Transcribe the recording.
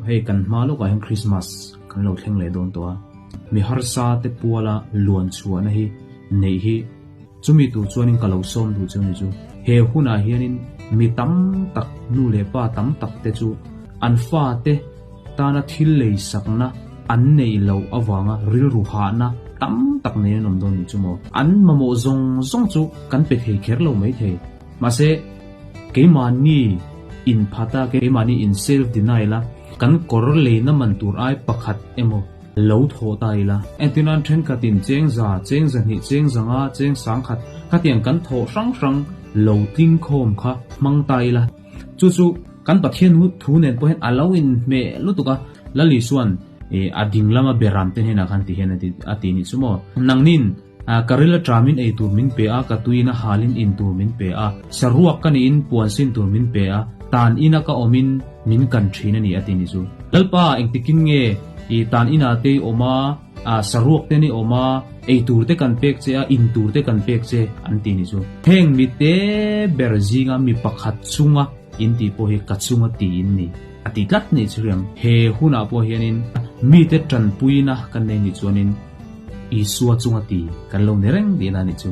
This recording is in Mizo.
Hei kan hma lawkah hian Christmas kan lo thleng leh dawn tawh a, mi harsa te puala luan chhuahna hi neih hi chumi tur chuanin ka lo sawm duh chu ni chu. He hunah hianin mi tam tak, nu leh pa tam tak te chu an fate tana thil lei sakna an neih loh avanga rilru hahna tam tak nei an awm dawn nih chu maw. An mamawh zawng zawng chu kan pe thei kher lo maithei. Mahse, keimahni inphat a, keimahni in self denial a, kan kawr leina man tur ai pakhat emaw lo thawh ta ila. Engtinan thenkhatin cheng za, cheng zahnih, cheng zanga, cheng sangkhat khatiang kan thawh hrang hrang lo tling khawm kha hmang ta ila. Chu chu kan Pathian thu nen pawh hian a lo inhmeh lutuk a, Lali chuan a ding lama beram te hnenah khan ti hian a ti nih chu maw. Nangnin ka ril aṭamin ei tur min pe a, ka tuiin a halin in tur min pe a, saruak ka niin puan sin tur min pe a, tan ina ka awmin min kan ṭhin a ni a ti nih chu. Lalpa engtikin nge i tan inah te i awm a, A saruak te ni awm a, ei tur te kan pek che a, in tur te kan pek che an ti ni chu. Heng mi te ber zinga mi pakhat chunga in tih pawh hi ka chunga ti in ni a ti tlat ni chu riang. He hunah pawh hianin mite tanpuina kan nei ni chuanin Isua chunga ti kan lo ni reng tihna a nih chu.